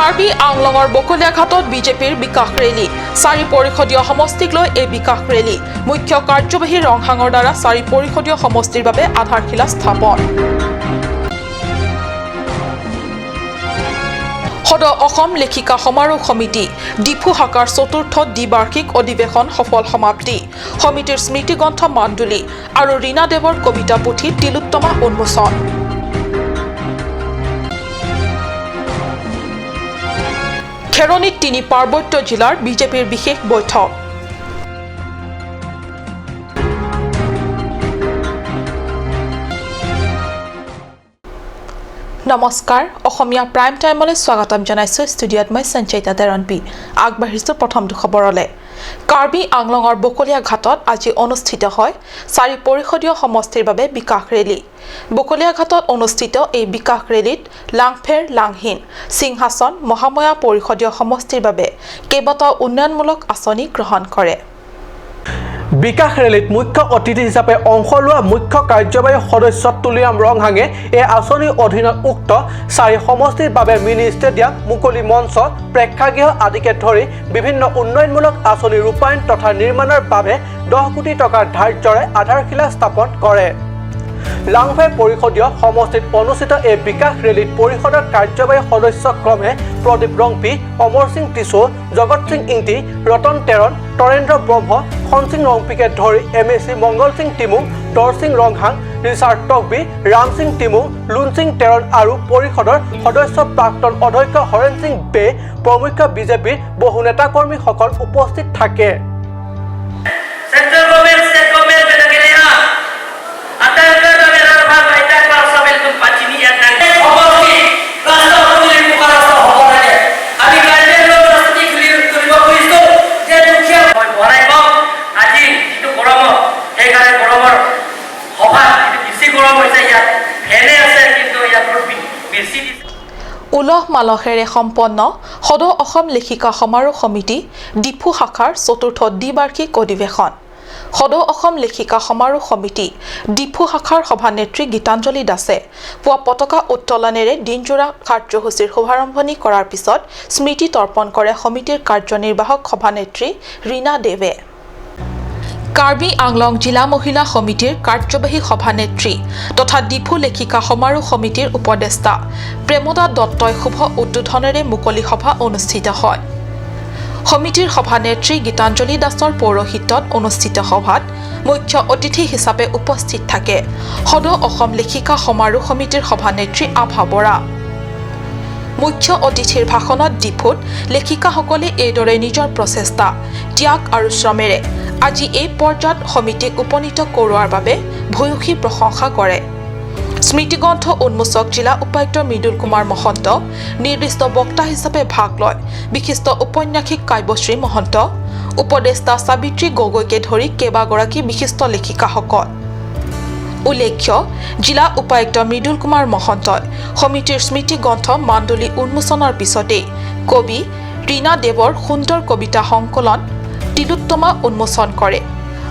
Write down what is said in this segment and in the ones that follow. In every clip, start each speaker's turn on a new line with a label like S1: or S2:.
S1: কাৰ্বি আংলঙৰ বকলীয়াঘাটত বিজেপিৰ বিকাশ ৰেলী। চাৰি পৰিষদীয় সমষ্টিক লৈ এই বিকাশ ৰেলী। মুখ্য কাৰ্যবাহী ৰংহাঙৰ দ্বাৰা চাৰি পৰিষদীয় সমষ্টিৰ বাবে আধাৰশিলা স্থাপন। সদৌ অসম লেখিকা সমাৰোহ সমিতি ডিফু শাখাৰ চতুৰ্থ দ্বিবাৰ্ষিক অধিৱেশন সফল সমাপ্তি। সমিতিৰ স্মৃতিগ্ৰন্থ মাণ্ডুলী আৰু ৰীণা দেৱৰ কবিতা পুথি তিলোত্তমা উন্মোচন। খেৰণিত তিনি পাৰ্বত্য জিলাৰ বিজেপিৰ বিশেষ বৈঠক। নমস্কাৰ, অসমীয়া প্ৰাইম টাইমলৈ স্বাগতম জনাইছোঁ। ষ্টুডিঅ'ত মই সঞ্চয়িতা তেৰণপি। আগবাঢ়িছোঁ প্ৰথমটো খবৰলৈ। কাৰ্বি আংলঙৰ বকলীয়া ঘাটত আজি অনুষ্ঠিত হয় চাৰি পৰিষদীয় সমষ্টিৰ বাবে বিকাশ ৰেলী। বকলীয়াঘাটত অনুষ্ঠিত এই বিকাশ ৰেলীত লাংফেৰ, লাংহিন, সিংহাসন, মহাময়া পৰিষদীয় সমষ্টিৰ বাবে কেইবাটাও উন্নয়নমূলক আঁচনি গ্ৰহণ কৰে।
S2: বিকাশ ৰেলীত মুখ্য অতিথি হিচাপে অংশ লোৱা মুখ্য কাৰ্যবাহী সদস্য তুলিৰাম ৰংহাঙে এই আঁচনিৰ অধীনত উক্ত চাৰি সমষ্টিৰ বাবে মিনি ষ্টেডিয়াম, মুকলি মঞ্চ, প্ৰেক্ষাগৃহ আদিকে ধৰি বিভিন্ন উন্নয়নমূলক আঁচনি ৰূপায়ণ তথা নিৰ্মাণৰ বাবে 10 কোটি টকাৰ ধাৰ্যৰে আধাৰশিলা স্থাপন কৰে। লাংফেৰ পৰিষদীয় সমষ্টিত অনুষ্ঠিত এই বিকাশ ৰেলীত পৰিষদৰ কাৰ্যবাহী সদস্য ক্ৰমে প্ৰদীপ ৰংপি, অমৰ সিং টিছৌ, জগত সিং ইংতি, ৰতন টেৰণ, তৰেন্দ্ৰ ব্ৰহ্ম, খনসিং ৰংপিকে ধৰি M A C Mangal Singh Timung, দৰসিং Ronghang, Richard Tokbi, Ram Singh Timung, লুনসিং Teron আৰু পৰিষদৰ সদস্য প্ৰাক্তন অধ্যক্ষ হৰেণ সিং বে প্ৰমুখ্য বিজেপিৰ বহু নেতাকৰ্মীসকল উপস্থিত থাকে।
S3: Central government, state government বেলেগেলেয়া। আটাইতকৈ ৰাস্তা পদূলি পকা ৰাস্তা হ'ব লাগে। আমি কাৰ্বি আংলং ৰাস্তাটি খুলি তুলিব খুজিছোঁ যে দুখীয়া মই বঢ়াই কওঁ, আজি যিটো গৰমত, সেইকাৰণে গৰমৰ সভাত যিটো বেছি গৰম হৈছে, ইয়াত ফেনে আছে, কিন্তু ইয়াত বেছি দিছে।
S1: উলহ মালহেৰে সম্পন্ন সদৌ অসম লেখিকা সমাৰোহ সমিতি ডিফু শাখাৰ চতুৰ্থ দ্বিবাৰ্ষিক অধিৱেশন। সদৌ অসম লেখিকা সমাৰোহ সমিতি ডিফু শাখাৰ সভানেত্ৰী গীতাঞ্জলি দাসে পুৱা পতাকা উত্তোলনেৰে দিনজোৰা কাৰ্যসূচীৰ শুভাৰম্ভণি কৰাৰ পিছত স্মৃতি তৰ্পণ কৰে সমিতিৰ কাৰ্যনিৰ্বাহক সভানেত্ৰী ৰীণা দেৱে। কাৰ্বি আংলং জিলা মহিলা সমিতিৰ কাৰ্যবাহী সভানেত্ৰী তথা ডিফু লেখিকা সমাৰোহ সমিতিৰ উপদেষ্টা প্ৰেমদা দত্তই শুভ উদ্বোধনেৰে মুকলি সভা অনুষ্ঠিত হয়। সমিতিৰ সভানেত্ৰী গীতাঞ্জলি দাসৰ পৌৰোহিত্যত অনুষ্ঠিত সভাত মুখ্য অতিথি হিচাপে উপস্থিত থাকে সদৌ অসম লেখিকা সমাৰোহ সমিতিৰ সভানেত্ৰী আভা বৰা। মুখ্য অতিথিৰ ভাষণত ডিফুত লেখিকাসকলে এইদৰে নিজৰ প্ৰচেষ্টা, ত্যাগ আৰু শ্ৰমেৰে আজি এই পৰ্যায়ত সমিতিক উপনীত কৰোৱাৰ বাবে ভূয়সী প্ৰশংসা কৰে। স্মৃতিগ্ৰন্থ উন্মোচক জিলা উপায়ুক্ত মৃদুল কুমাৰ মহন্ত, নিৰ্দিষ্ট বক্তা হিচাপে ভাগ লয় বিশিষ্ট ঔপন্যাসিক কাব্যশ্ৰী মহন্ত, উপদেষ্টা সাবিত্ৰী গগৈকে ধৰি কেইবাগৰাকী বিশিষ্ট লেখিকাসকল। উল্লেখ্য, জিলা উপায়ুক্ত মৃদুল কুমাৰ মহন্তই সমিতিৰ স্মৃতিগ্ৰন্থ মাণ্ডলী উন্মোচনৰ পিছতেই কবি ৰীণা দেৱৰ সুন্দৰ কবিতা সংকলন তিলোত্তমা উন্মোচন কৰে।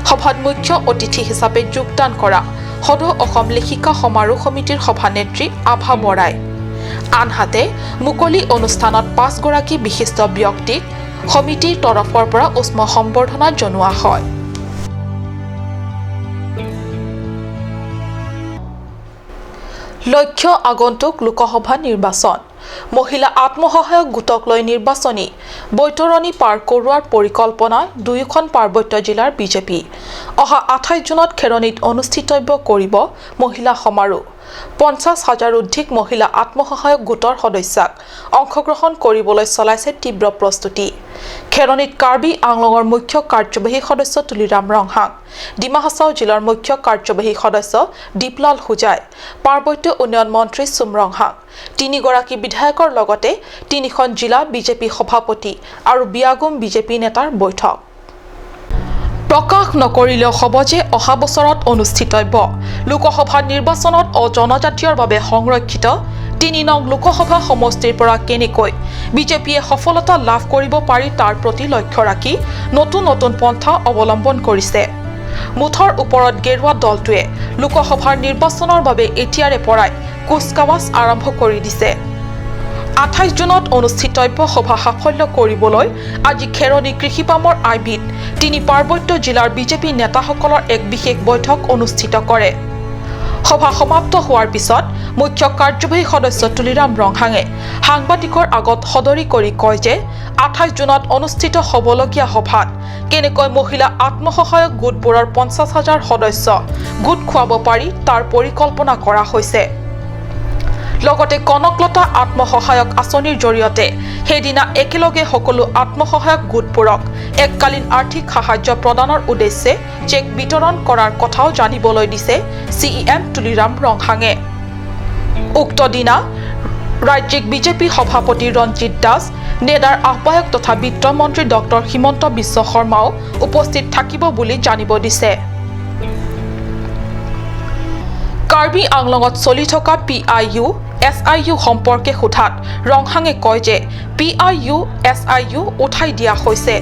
S1: সভাত মুখ্য অতিথি হিচাপে যোগদান কৰা সদৌ অসম লেখিকা সমাৰোহ সমিতিৰ সভানেত্ৰী আভা বৰাই। আনহাতে মুকলি অনুষ্ঠানত পাঁচগৰাকী বিশিষ্ট ব্যক্তিক সমিতিৰ তৰফৰ পৰা উষ্ম সম্বৰ্ধনা জনোৱা হয়। লক্ষ্য আগন্তুক লোকসভা নিৰ্বাচন। মহিলা আত্মসহায়ক গোটক লৈ নিৰ্বাচনী বৈতৰণী পাৰ কৰোৱাৰ পৰিকল্পনা দুয়োখন পাৰ্বত্য জিলাৰ বিজেপি। অহা 28 জুনত খেৰণিত অনুষ্ঠিতব্য কৰিব মহিলা সমাৰোহ। 50 হাজাৰোধিক মহিলা আত্মসহায়ক গোটৰ সদস্যাক অংশগ্ৰহণ কৰিবলৈ চলাইছে তীব্ৰ প্ৰস্তুতি। খেৰণিত কাৰ্বি আংলঙৰ মুখ্য কাৰ্যবাহী সদস্য তুলিৰাম ৰংহাং, ডিমা হাছাও জিলাৰ মুখ্য কাৰ্যবাহী সদস্য দীপলাল হোজাই, পাৰ্বত্য উন্নয়ন মন্ত্ৰী চুম ৰংহাং, তিনিগৰাকী বিধায়কৰ লগতে তিনিখন জিলা বিজেপি সভাপতি আৰু বিয়াগোম বিজেপি নেতাৰ বৈঠক। প্ৰকাশ নকৰিলেও হ'ব যে অহা বছৰত অনুষ্ঠিতব্য লোকসভা নিৰ্বাচনত অজনজাতীয়ৰ বাবে সংৰক্ষিত 3 নং লোকসভা সমষ্টিৰ পৰা কেনেকৈ বিজেপিয়ে সফলতা লাভ কৰিব পাৰি, তাৰ প্ৰতি লক্ষ্য ৰাখি নতুন নতুন পন্থা অৱলম্বন কৰিছে। মুঠৰ ওপৰত গেৰুৱা দলটোৱে লোকসভাৰ নিৰ্বাচনৰ বাবে এতিয়াৰে পৰাই কুচকাৱাজ আৰম্ভ কৰি দিছে। 28 জুনত অনুষ্ঠিতব্য সভা সাফল্য কৰিবলৈ আজি খেৰণি কৃষিপামৰ আইবিত তিনি পাৰ্বত্য জিলাৰ বিজেপি নেতাসকলৰ এক বিশেষ বৈঠক অনুষ্ঠিত কৰে। সভা সমাপ্ত হোৱাৰ পিছত মুখ্য কাৰ্যবাহী সদস্য তুলিৰাম ৰংহাঙে সাংবাদিকৰ আগত সদৰি কৰি কয় যে 28 জুনত অনুষ্ঠিত হ'বলগীয়া সভাত কেনেকৈ মহিলা আত্মসহায়ক গোটবোৰৰ 50,000 সদস্য গোট খুৱাব পাৰি তাৰ পৰিকল্পনা কৰা হৈছে। লগতে কনকলতা আত্মসহায়ক আঁচনিৰ জৰিয়তে সেইদিনা একেলগে সকলো আত্মসহায়ক গোটবোৰক এককালীন আৰ্থিক সাহায্য প্ৰদানৰ উদ্দেশ্যে চেক বিতৰণ কৰাৰ কথাও জানিবলৈ দিছে CEM Tuliram ৰংহাঙে। উক্ত দিনা ৰাজ্যিক বিজেপি সভাপতি ৰঞ্জিত দাস, নেডাৰ আহ্বায়ক তথা বিত্তমন্ত্ৰী ডক্টৰ হিমন্ত বিশ্ব শৰ্মাও উপস্থিত থাকিব বুলি জানিব দিছে। কাৰ্বি আংলঙত চলি থকা PIU SIU সম্পৰ্কে সোধাত ৰংহাঙে কয় যে PIU SIU উঠাই দিয়া হৈছে।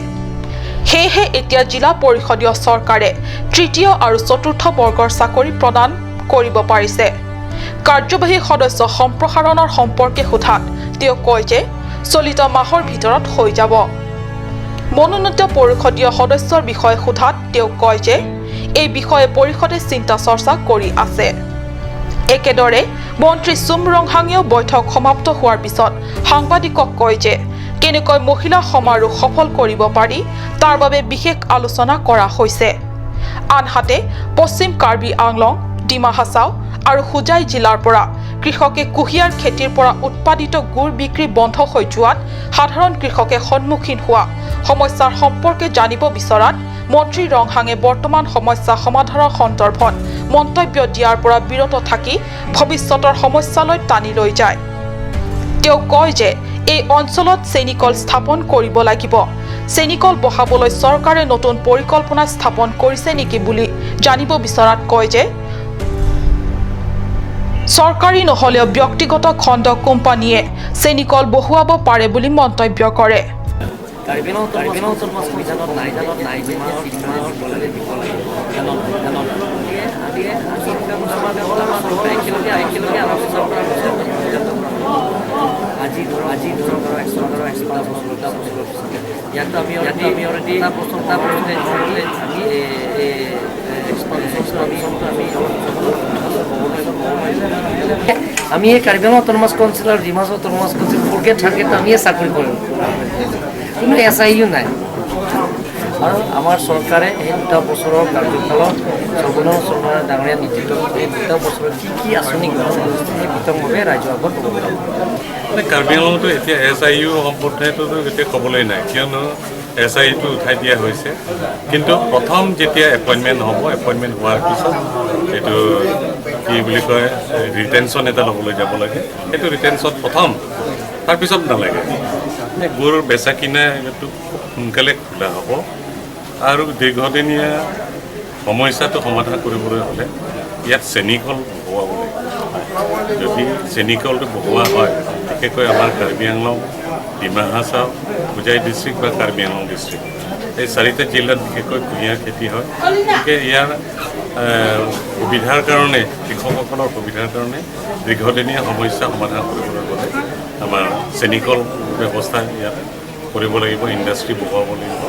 S1: সেয়েহে এতিয়া জিলা পৰিষদীয় চৰকাৰে তৃতীয় আৰু চতুৰ্থ বৰ্গৰ চাকৰি প্ৰদান কৰিব পাৰিছে। কাৰ্যবাহী সদস্য সম্প্ৰসাৰণৰ সম্পৰ্কে সোধাত তেওঁ কয় যে চলিত মাহৰ ভিতৰত হৈ যাব। মনোনীত পৰিষদীয় সদস্যৰ বিষয়ে সোধাত তেওঁ কয় যে এই বিষয়ে পৰিষদে চিন্তা চৰ্চা কৰি আছে। একেদৰে মন্ত্ৰী চুম ৰংহাঙেও বৈঠক সমাপ্ত হোৱাৰ পিছত সাংবাদিকক কয় যে কেনেকৈ মহিলা সমাৰোহ সফল কৰিব পাৰি তাৰ বাবে বিশেষ আলোচনা কৰা হৈছে। আনহাতে পশ্চিম কাৰ্বি আংলং, ডিমা হাছাও আৰু হোজাই জিলাৰ পৰা কৃষকে কুঁহিয়াৰ খেতিৰ পৰা উৎপাদিত গুড় বিক্ৰী বন্ধ হৈ যোৱাত সাধাৰণ কৃষকে সন্মুখীন হোৱা সমস্যাৰ সম্পৰ্কে জানিব বিচৰাত মন্ত্ৰী ৰংহাঙে বৰ্তমান সমস্যা সমাধানৰ সন্দৰ্ভত মন্তব্য দিয়াৰ পৰা বিৰত থাকি ভৱিষ্যতৰ সমস্যালৈ টানি লৈ যায়। তেওঁ কয় যে এই অঞ্চলত চেনিকল স্থাপন কৰিব লাগিব। চেনিকল বহাবলৈ চৰকাৰে নতুন পৰিকল্পনা স্থাপন কৰিছে নেকি বুলি জানিব বিচৰাত কয় যে চৰকাৰী নহ'লেও ব্যক্তিগত খণ্ড কোম্পানীয়ে চেনিকল বহুৱাব পাৰে বুলি মন্তব্য কৰে।
S3: আমি এই কাৰ্বি আংলং অট'নমাছ কাউন্সিল আৰু Dima Hasao autonomous council fourth grade third grade আমিয়ে চাকৰি কৰোঁ, কোনো SIU নাই। আৰু আমাৰ চৰকাৰে এই 2 বছৰৰ কাৰ্যকালত সৰ্বানন্দ সোণোৱাল ডাঙৰীয়া নেতৃত্বত এই 2 বছৰত কি কি আঁচনি গ্ৰহণ কৰিছে সেই বিতংভাৱে ৰাইজৰ আগত ক'ব লাগিব।
S4: কাৰ্বি আংলংতো এতিয়া SIU সম্পৰ্কেতো এতিয়া ক'বলৈ নাই, কিয়নো SIUটো উঠাই দিয়া হৈছে। কিন্তু প্ৰথম যেতিয়া এপইণ্টমেণ্ট হ'ব, এপইণ্টমেণ্ট হোৱাৰ পিছত এইটো কি বুলি কয় ৰিটেনশ্যন এটা ল'বলৈ যাব লাগে, সেইটো ৰিটেনশ্যন প্ৰথম, তাৰপিছত নালাগে। গুৰ বেচা কিনা এইটো খুব সোনকালে খোলা হ'ব আৰু দীৰ্ঘদিনীয়া সমস্যাটো সমাধান কৰিবলৈ হ'লে ইয়াত চেনিকল বহুৱাব লাগিব। যদি চেনিকলটো বহুওৱা হয়, বিশেষকৈ আমাৰ কাৰ্বি আংলং, ডিমা হাছাও, হোজাই ডিষ্ট্ৰিক্ট বা কাৰ্বি আংলং ডিষ্ট্ৰিক্ট, এই 4টা জিলাত বিশেষকৈ কুঁহিয়াৰ খেতি হয়। গতিকে ইয়াৰ সুবিধাৰ কাৰণে, কৃষকসকলৰ সুবিধাৰ কাৰণে দীৰ্ঘদিনীয়া সমস্যা সমাধান কৰিবলৈ গ'লে আমাৰ চেনিকল ব্যৱস্থা ইয়াত কৰিব লাগিব, ইণ্ডাষ্ট্ৰী বহুৱাব লাগিব,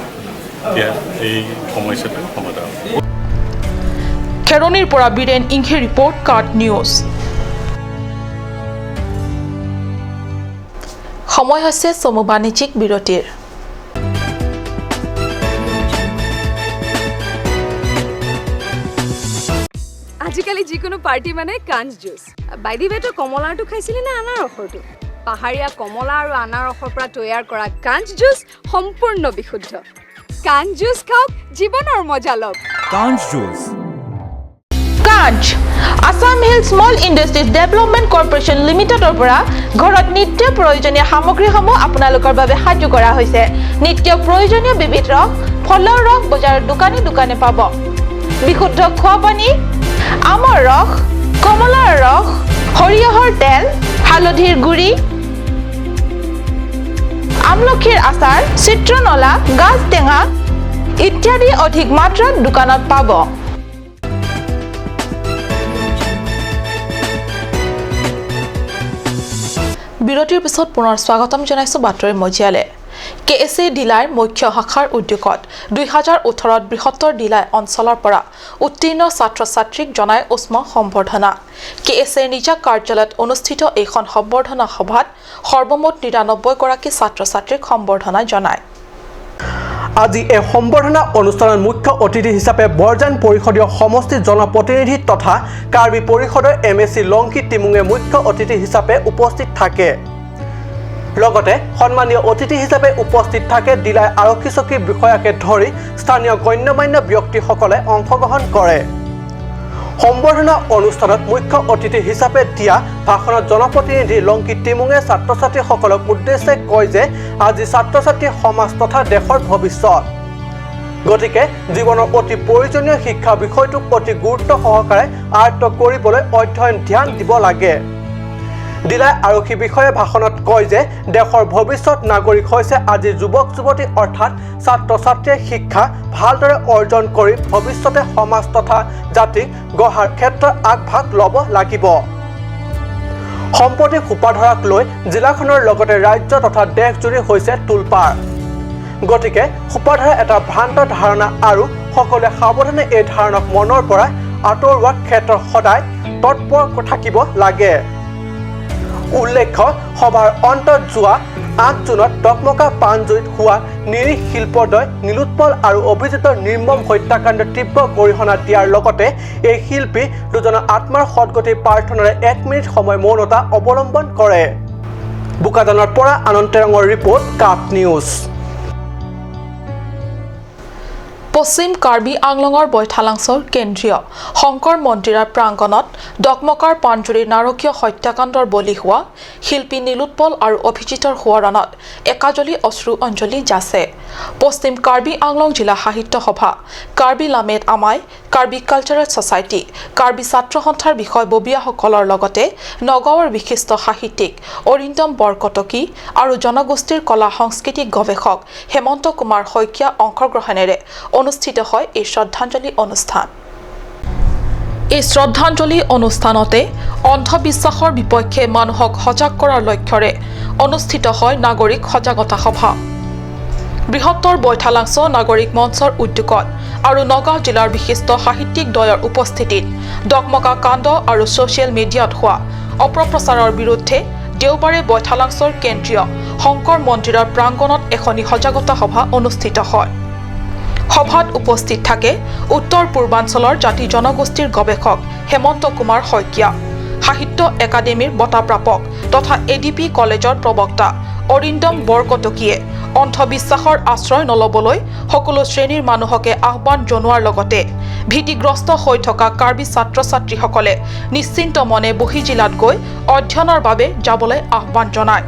S4: তেতিয়া এই সমস্যাটো সমাধান হ'ব।
S1: খেৰণিৰ পৰা বীৰেন ইংহে ৰিপৰ্ট, কাট নিউজ। সময় হৈছে চমু বাণিজ্যিক বিৰতিৰ।
S5: আজিকালি যিকোনো পাৰ্টি মানে কাঞ্চ জুচ। বাই the ৱে, তই কমলাৰটো খাইছিলি নে আনাৰসৰটো? পাহাৰীয়া কমলা আৰু আনাৰসৰ পৰা তৈয়াৰ কৰা কাঞ্চ জুচ সম্পূৰ্ণ বিশুদ্ধ। কাঞ্চ জুচ খাওক, জীৱনৰ মজা লওক।
S6: কাঞ্চ juice.
S7: Kanch Assam hill small industries development corporation লিমিটেডৰ পৰা ঘৰত নিত্য প্ৰয়োজনীয় সামগ্ৰীসমূহ আপোনালোকৰ বাবে সাজু কৰা হৈছে। নিত্য প্ৰয়োজনীয় বিবিধ ৰস, ফলৰ ৰস বজাৰৰ দোকানে দোকানে পাব। বিশুদ্ধ খোৱা পানী, আমৰ ৰস, কমলাৰ ৰস, সৰিয়হৰ তেল, হালধিৰ গুড়ি, আমলখিৰ আচাৰ, চিত্ৰনলা, গাজ টেঙা ইত্যাদি অধিক মাত্ৰাত দোকানত পাব।
S1: বিৰতিৰ পিছত পুনৰ স্বাগতম জনাইছো বাতৰি মজিয়ালে। কে এছ এ ডিলাইৰ মুখ্য শাখাৰ উদ্যোগত 2018ত বৃহত্তৰ ডিলাই অঞ্চলৰ পৰা উত্তীৰ্ণ ছাত্ৰ ছাত্ৰীক জনাই উষ্ম সম্বৰ্ধনা। কে এছ এৰ নিজা কাৰ্যালয়ত অনুষ্ঠিত এইখন সম্বৰ্ধনা সভাত সৰ্বমুঠ 99গৰাকী ছাত্ৰ ছাত্ৰীক সম্বৰ্ধনা জনায়।
S2: আজি এই সম্বৰ্ধনা অনুষ্ঠানত মুখ্য অতিথি হিচাপে বৰজান পৰিষদীয় সমষ্টিৰ জনপ্ৰতিনিধি তথা কাৰ্বি পৰিষদৰ এম এ চি লংকি টিমুঙে মুখ্য অতিথি হিচাপে উপস্থিত থাকে। লগতে সন্মানীয় অতিথি হিচাপে উপস্থিত থাকে ডিলাই আৰক্ষী চকীৰ বিষয়াকে ধৰি স্থানীয় গণ্যমান্য ব্যক্তিসকলে অংশগ্ৰহণ কৰে। সম্বৰ্ধনা অনুষ্ঠানত মুখ্য অতিথি হিচাপে দিয়া ভাষণত জনপ্ৰতিনিধি লংকি টিমুঙে ছাত্ৰ ছাত্ৰীসকলক উদ্দেশ্যে কয় যে আজি ছাত্ৰ ছাত্ৰী সমাজ তথা দেশৰ ভৱিষ্যত, গতিকে জীৱনৰ অতি প্ৰয়োজনীয় শিক্ষা বিষয়টোক অতি গুৰুত্ব সহকাৰে আয়ত্ব কৰিবলৈ অধ্যয়ন ধ্যান দিব লাগে। ডিলাই আৰক্ষী বিষয়ে ভাষণত কয় যে দেশৰ ভৱিষ্যত নাগৰিক হৈছে আজি যুৱক যুৱতী অৰ্থাৎ ছাত্ৰ ছাত্ৰীয়ে শিক্ষা ভালদৰে অৰ্জন কৰি ভৱিষ্যতে সমাজ তথা জাতিক গঢ়াৰ ক্ষেত্ৰত আগভাগ ল'ব লাগিব। সম্প্ৰতি সোপাধৰাক লৈ জিলাখনৰ লগতে ৰাজ্য তথা দেশজুৰি হৈছে তোলপাৰ, গতিকে সোপাধৰা এটা ভ্ৰান্ত ধাৰণা আৰু সকলোৱে সাৱধানে এই ধাৰণাক মনৰ পৰা আঁতৰোৱাৰ ক্ষেত্ৰত সদায় তৎপৰ থাকিব লাগে। উল্লেখ্য, সভাৰ অন্তত যোৱা 8 জুনত ডকমকা পাণজুৰিত হোৱা নিৰীহ শিল্পদ্বয় নীলোৎপল আৰু অভিজিতৰ নিৰ্মম হত্যাকাণ্ডৰ তীব্ৰ গৰিহণা দিয়াৰ লগতে এই শিল্পী দুজনৰ আত্মাৰ সদগতি প্ৰাৰ্থনাৰে 1 মিনিট সময় মৌনতা অৱলম্বন কৰে। বোকাজানৰ পৰা আনন্দ তেৰঙৰ ৰিপৰ্ট, কাপ নিউজ।
S1: পশ্চিম কাৰ্বি আংলঙৰ বৈঠালাংছৰ কেন্দ্ৰীয় শংকৰ মন্দিৰৰ প্ৰাংগণত ডকমকাৰ পাণজুৰিৰ নাৰকীয় হত্যাকাণ্ডৰ বলি হোৱা শিল্পী নীলোৎপল আৰু অভিজিতৰ সোঁৱৰণত একাজলি অশ্ৰু অঞ্জলি যাচে। পশ্চিম কাৰ্বি আংলং জিলা সাহিত্য সভা, কাৰ্বি লামেত আমাই, কাৰ্বি কালচাৰেল ছ'চাইটি, কাৰ্বি ছাত্ৰ সন্থাৰ বিষয়ববীয়াসকলৰ লগতে নগাঁৱৰ বিশিষ্ট সাহিত্যিক অৰিন্দম বৰকটকী আৰু জনগোষ্ঠীৰ কলা সাংস্কৃতিক গৱেষক হেমন্ত কুমাৰ শইকীয়া অংশগ্ৰহণেৰে অনুষ্ঠিত হয় এই শ্ৰদ্ধাঞ্জলি অনুষ্ঠান। এই শ্ৰদ্ধাঞ্জলি অনুষ্ঠানতে অন্ধবিশ্বাসৰ বিপক্ষে মানুহক সজাগ কৰাৰ লক্ষ্যৰে অনুষ্ঠিত হয় নাগৰিক সজাগতা সভা। বৃহত্তৰ বৈঠালাংছ নাগৰিক মঞ্চৰ উদ্যোগত আৰু নগাঁও জিলাৰ বিশিষ্ট সাহিত্যিক দ্বয়ৰ উপস্থিতিত ডকমকা কাণ্ড আৰু ছ'চিয়েল মিডিয়াত হোৱা অপপ্ৰচাৰৰ বিৰুদ্ধে দেওবাৰে বৈঠালাংছৰ কেন্দ্ৰীয় শংকৰ মন্দিৰৰ প্ৰাংগণত এখনি সজাগতা সভা অনুষ্ঠিত হয়। সভাত উপস্থিত থাকে উত্তৰ পূৰ্বাঞ্চলৰ জাতি জনগোষ্ঠীৰ গৱেষক হেমন্ত কুমাৰ শইকীয়া, সাহিত্য একাডেমীৰ বঁটাপ্ৰাপক তথা এ ডি পি কলেজৰ প্ৰবক্তা অৰিন্দম বৰকটকীয়ে অন্ধবিশ্বাসৰ আশ্ৰয় নল'বলৈ সকলো শ্ৰেণীৰ মানুহকে আহ্বান জনোৱাৰ লগতে ভীতিগ্ৰস্ত হৈ থকা কাৰ্বি ছাত্ৰ ছাত্ৰীসকলে নিশ্চিন্ত মনে বহি জিলাত গৈ অধ্যয়নৰ বাবে যাবলৈ আহ্বান জনায়।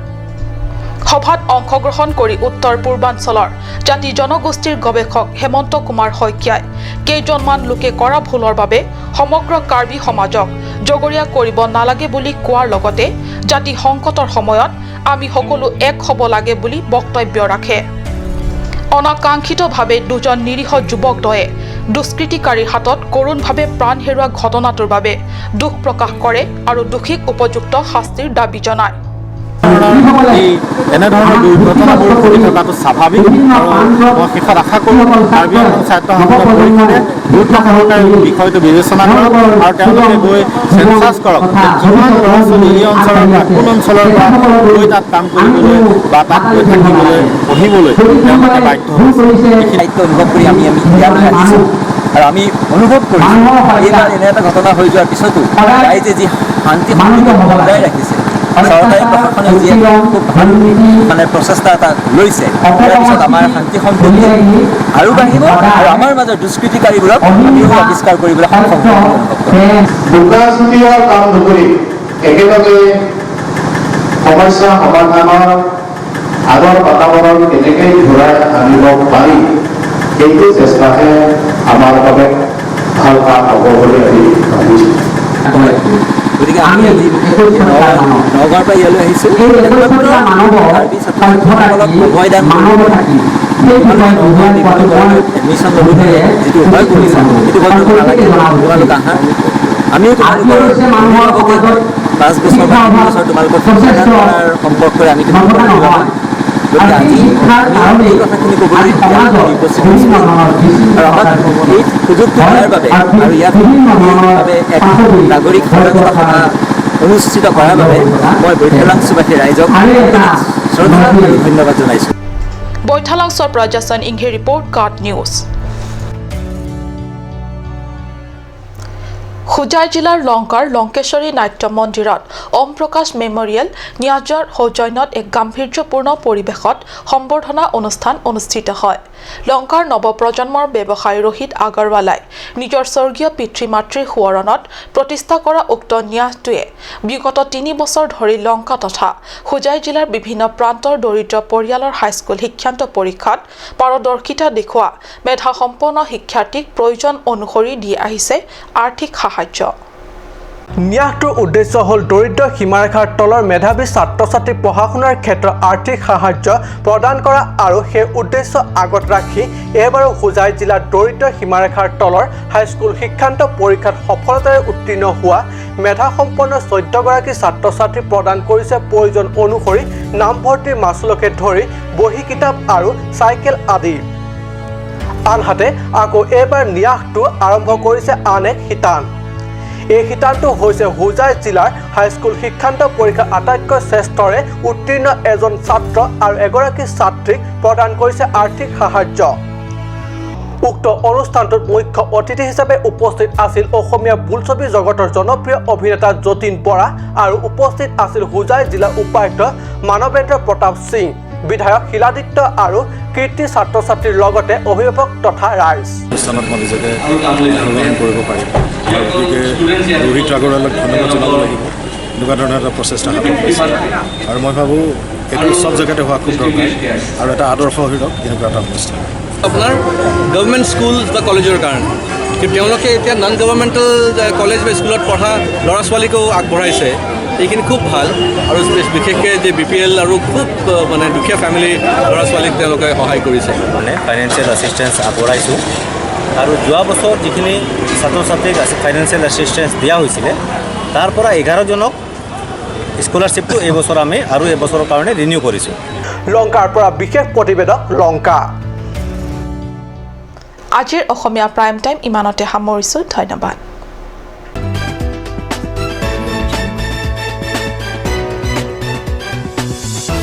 S1: সভাত অংশগ্ৰহণ কৰি উত্তৰ পূৰ্বাঞ্চলৰ জাতি জনগোষ্ঠীৰ গৱেষক হেমন্ত কুমাৰ শইকীয়াই কেইজনমান লোকে কৰা ভুলৰ বাবে সমগ্ৰ কাৰ্বি সমাজক জগৰীয়া কৰিব নালাগে বুলি কোৱাৰ লগতে জাতি সংকটৰ সময়ত আমি সকলো এক হ'ব লাগে বুলি বক্তব্য ৰাখে। অনাকাংক্ষিতভাৱে দুজন নিৰীহ যুৱকদ্বয়ে দুষ্কৃতিকাৰীৰ হাতত কৰুণভাৱে প্ৰাণ হেৰুওৱা ঘটনাটোৰ বাবে দুখ প্ৰকাশ কৰে আৰু দোষীক উপযুক্ত শাস্তিৰ দাবী জনায়।
S6: এই এনেধৰণৰ দুৰ্ঘটনাবোৰ ঘটি থকাটো স্বাভাৱিক আৰু মই শেষত আশা কৰোঁ কাৰ্বি আংলং স্বায়ত্ত শাসিত পৰিষদে গুৰুত্ব সহকাৰে বিষয়টো বিবেচনা কৰক আৰু তেওঁলোকে গৈ চেঞ্চাছ কৰক যে কিমান ল'ৰা ছোৱালী এই অঞ্চলৰ পৰা কোন অঞ্চলৰ পৰা গৈ তাত কাম কৰিবলৈ বা তাত গৈ থাকিবলৈ পঢ়িবলৈ তেওঁলোকে বাধ্য হৈছে।
S8: দায়িত্ব অনুভৱ কৰি আমি আমি ইয়ালৈ আহিছোঁ আৰু আমি অনুভৱ কৰিছোঁ এইবাৰ এনে এটা ঘটনা হৈ যোৱাৰ পিছতো ৰাইজে যি শান্তি সম্প্ৰীতি বজাই ৰাখিছে, চৰকাৰী প্ৰশাসনে যি খুব ভাল মানে প্ৰচেষ্টা এটা লৈছে, ইয়াৰ পিছত আমাৰ শান্তি সম্প্ৰীতি আৰু বাঢ়িব আৰু আমাৰ মাজৰ দুষ্কৃতিকাৰীবোৰক আমিও আৱিষ্কাৰ কৰিবলৈ সক্ষম হ'ম বুলি অনুভৱ কৰোঁ।
S9: বোকা কাম নকৰি একেলগে সমস্যা সমাধানৰ আগৰ বাতাবৰণ কেনেকৈ ঘূৰাই আনিব পাৰি সেইটো চেষ্টাহে আমাৰ বাবে ভাল কাম হ'ব বুলি আমি ভাবিছোঁ।
S8: গতিকে আমি আজি নগাঁৱৰ পৰা ইয়ালৈ আহিছোঁ কাৰ্বি ছাত্ৰ-ছাত্ৰীসকলক অভয়দান এডমিশ্যন ল'বলৈ যিটো ভয় কৰিছে সেইটো ভয় কৰিব নালাগে। তোমালোক আহা, আমিও তোমালোকৰ অভিভাৱকে হয় বা 5 বছৰ বা 3 বছৰ তোমালোকক শিক্ষাদান কৰাৰ সম্পৰ্কৰে আমি কিন্তু অভিভাৱক। গতিকে আজি আমি এই কথাখিনি ক'বলৈ ইয়াত আমি উপস্থিত হৈছোঁ আৰু আমাক এই সুযোগটো দিয়াৰ বাবে আৰু ইয়াত বাবে এক নাগৰিক সজাগতা সভা অনুষ্ঠিত কৰাৰ বাবে মই বৈঠালাংছুবাসী ৰাইজক শ্ৰদ্ধা আৰু ধন্যবাদ জনাইছোঁ।
S1: বৈঠালাংছৰ পৰা জাছন ইংহে ৰিপৰ্ট, কাট নিউজ। হোজাই জিলাৰ লংকাৰ লংকেশ্বৰী নাট্য মন্দিৰত ওম প্ৰকাশ মেমৰিয়েল ন্যাজৰ সৌজন্যত এক গাম্ভীৰ্যপূৰ্ণ পৰিৱেশত সম্বৰ্ধনা অনুষ্ঠান অনুষ্ঠিত হয়। লংকাৰ নৱপ্ৰজন্মৰ ব্যৱসায়ী ৰোহিত আগৰৱালাই নিজৰ স্বৰ্গীয় পিতৃ মাতৃৰ সোঁৱৰণত প্ৰতিষ্ঠা কৰা উক্ত ন্যাসটোৱে বিগত 3 বছৰ ধৰি লংকা তথা হোজাই জিলাৰ বিভিন্ন প্ৰান্তৰ দৰিদ্ৰ পৰিয়ালৰ হাইস্কুল শিক্ষান্ত পৰীক্ষাত পাৰদৰ্শিতা দেখুওৱা মেধাসম্পন্ন শিক্ষাৰ্থীক প্ৰয়োজন অনুসৰি দি আহিছে আৰ্থিক সাহায্য।
S2: ন্যাসটোৰ উদ্দেশ্য হ'ল দৰিদ্ৰ সীমাৰেখাৰ তলৰ মেধাৱী ছাত্ৰ ছাত্ৰীক পঢ়া শুনাৰ ক্ষেত্ৰত আৰ্থিক সাহায্য প্ৰদান কৰা আৰু সেই উদ্দেশ্য আগত ৰাখি এইবাৰো হোজাই জিলাৰ দৰিদ্ৰ সীমাৰেখাৰ তলৰ হাইস্কুল শিক্ষান্ত পৰীক্ষাত সফলতাৰে উত্তীৰ্ণ হোৱা মেধাসম্পন্ন 14গৰাকী ছাত্ৰ ছাত্ৰী প্ৰদান কৰিছে প্ৰয়োজন অনুসৰি নামভৰ্তিৰ মাচুলকে ধৰি বহী কিতাপ আৰু চাইকেল আদি। আনহাতে আকৌ এইবাৰ ন্যাসটো আৰম্ভ কৰিছে আন এক শিতান। এই শিতানটো হৈছে হোজাই জিলাৰ হাইস্কুল শিক্ষান্ত পৰীক্ষা আটাইতকৈ শ্ৰেষ্ঠৰে উত্তীৰ্ণ এজন ছাত্ৰ আৰু এগৰাকী ছাত্ৰীক প্ৰদান কৰিছে আৰ্থিক সাহায্য। উক্ত অনুষ্ঠানটোত মুখ্য অতিথি হিচাপে উপস্থিত আছিল অসমীয়া বোলছবি জগতৰ জনপ্ৰিয় অভিনেতা যতীন বৰা আৰু উপস্থিত আছিল হোজাই জিলা উপায়ুক্ত মানৱেন্দ্ৰ প্ৰতাপ সিং, বিধায়ক শিলাদিত্য আৰু কৃতি ছাত্ৰ ছাত্ৰীৰ লগতে অভিভাৱক তথা ৰাইজ।
S10: অনুষ্ঠানত মই নিজকে অংশগ্ৰহণ কৰিব পাৰিম আৰু গতিকে ৰোহিত আগৰৱালাক ধন্যবাদ জনাব লাগিব, এনেকুৱা ধৰণৰ এটা প্ৰচেষ্টা হাতত লৈছে আৰু মই ভাবোঁ এইটো চব জেগাতে হোৱা খুব দৰকাৰ আৰু এটা আদৰ্শ হৈ ৰওক এনেকুৱা এটা অনুষ্ঠান।
S11: আপোনাৰ গভৰ্ণমেণ্ট স্কুল বা কলেজৰ কাৰণে কিন্তু তেওঁলোকে এতিয়া নন গভৰ্ণমেণ্টেল কলেজ বা স্কুলত পঢ়া ল'ৰা ছোৱালীকো আগবঢ়াইছে, এইখিনি খুব ভাল আৰু বিশেষকৈ যে BPL আৰু খুব মানে দুখীয়া ফেমিলি ল'ৰা ছোৱালীক তেওঁলোকে সহায় কৰিছে।
S12: মানে ফাইনেন্সিয়েল এছিষ্টেঞ্চ আগবঢ়াইছোঁ আৰু যোৱা বছৰ যিখিনি ছাত্ৰ ছাত্ৰীক ফাইনেন্সিয়েল এছিষ্টেঞ্চ দিয়া হৈছিলে তাৰ পৰা 11জনক স্কলাৰশ্বিপটো এইবছৰ আমি আৰু এবছৰৰ কাৰণে ৰিনিউ কৰিছোঁ।
S2: লংকাৰ পৰা বিশেষ প্ৰতিবেদক লংকা।
S1: আজিৰ অসমীয়া প্ৰাইম টাইম ইমানতে সামৰিছোঁ। ধন্যবাদ।